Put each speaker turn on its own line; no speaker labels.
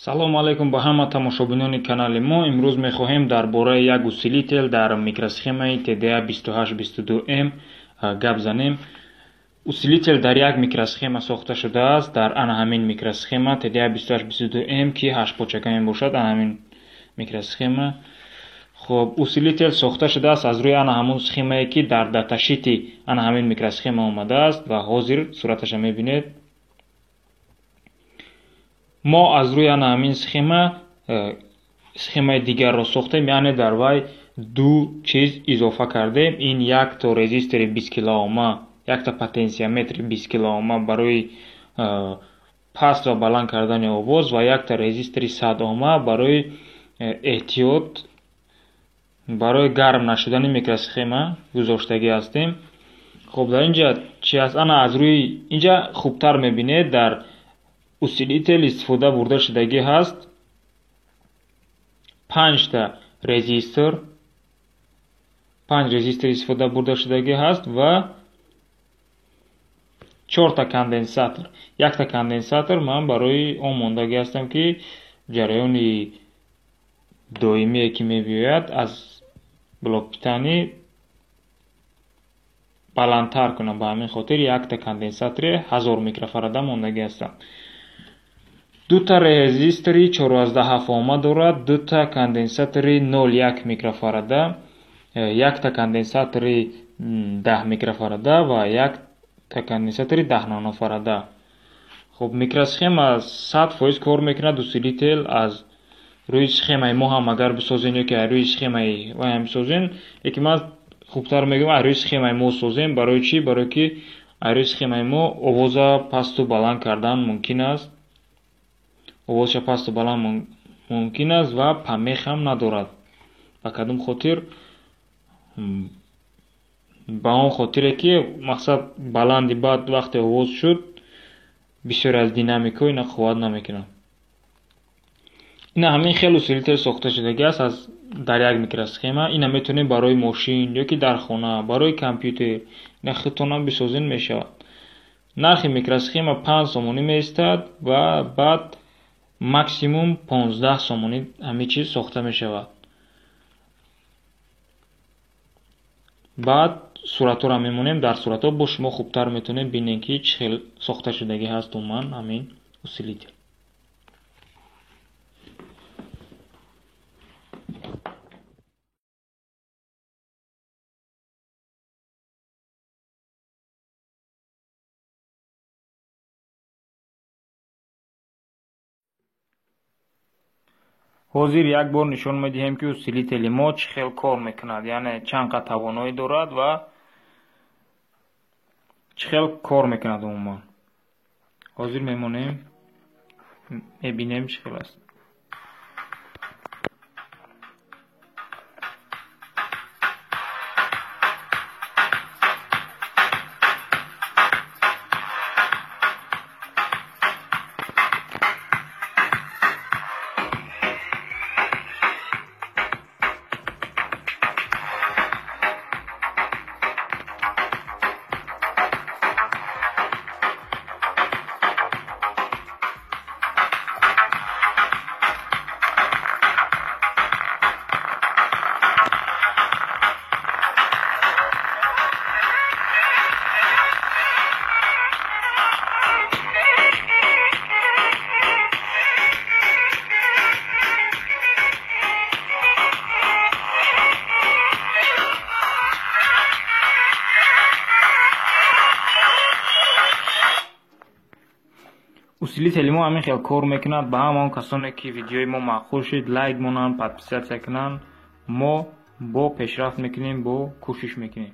Салому алайкум ба ҳама тамошобинони канали мо. Имрӯз мехоҳем дар бораи як усилитель дар микросхемаи TDA 2822M гап занем. Усилитель дар як микросхема сохта шудааст. Дар ана ҳамин микросхема TDA 2822M, ки ҳаштпочака мебошад, ана ҳамин микросхема. Хоб, усилитель сохта шудааст аз рӯи ана ҳамун схемае, ки дар даташити ана ҳамин микросхема омадааст ва ҳозир сураташа мебинед. Мо аз рӯи ана ҳамин схема схемаи дигарро сохтем, яъне дар вай ду чиз изофа кардем. Ин якто резистори 20 килоома, якта потенсиометри 20 килоома барои паст ва баланд кардани овоз ва якта резистори 100 ома барои эҳтиёт, барои гарм нашудани микросхема гузоштагӣ ҳастем. Хоб, дар инҷа чи аст? Ана аз рӯи инҷа хубтар мебинед, дар усилитель истифода бурда шудагӣ ҳаст панҷта резистор, панҷ резистор истифода бурда шудагӣ ҳаст ва чорта конденсатор. Якта конденсатор ман барои он мондагӣ ҳастам, ки ҷараёни доимие, ки мебиёяд аз блок питания, баландтар кунам. Ба ҳамин хотир якта конденсатори 1000 микрофарада мондагӣ ҳастам. Дута резистори 4,7 ома дорад, дута конденсатори 0,1 микрофарада, якта конденсатори 10 микрофарада ва якта конденсатори 10 нанофарада. Хоб, микросхема 100% кор мекунад. Усилитель аз рӯи схемаи мо ҳам агар бисозем ё ки аз рӯи схемаи вай ҳам бисозем, лекин ман хубтар мегӯям аз рӯи схемаи мо созем. Барои чӣ? Барое ки аз рӯи схемаи мо овоза пасту баланд кардан мумкин аст, овозша пасту баланд мумкин аст ва помех ҳам надорад. Ба кадом хотир? Ба он хотире ки мақсад баланди баъд вақте овоз шуд, бисёре аз динамикҳо ина қувват намекунанд. Ина ҳамин хел усилитель сохта шудагӣ аст аз дар як микросхема. Ина метавонем барои мошин ё ки дар хона, барои компютер ина худтонам бисозен мешавад. Нархи микросхема 5 сомонӣ меистад ва баъд максимум 15 сомонӣ ҳамин чиз сохта мешавад. Баъд суратҳоро мемонем, дар суратҳо бо шумо хубтар метавонем бинем, ки чӣ хел сохта шудагӣ ҳаст умуман ҳамин усилитель. Ҳозир як бор нишон медиҳем, ки усилители мо чӣ хел кор мекунад, яъне чанд қад тавоноӣ дорад ва чӣ хел кор мекунад умуман. Ҳозир мемонем, мебинем чӣ хел аст. Усилители мо ҳамин хел кор мекунад. Ба ҳама он касоне, ки видеои мо маъқул шуд, лайк монанд, подписаться кунанд. Мо бо пешрафт мекунем, бо кӯшиш мекунем.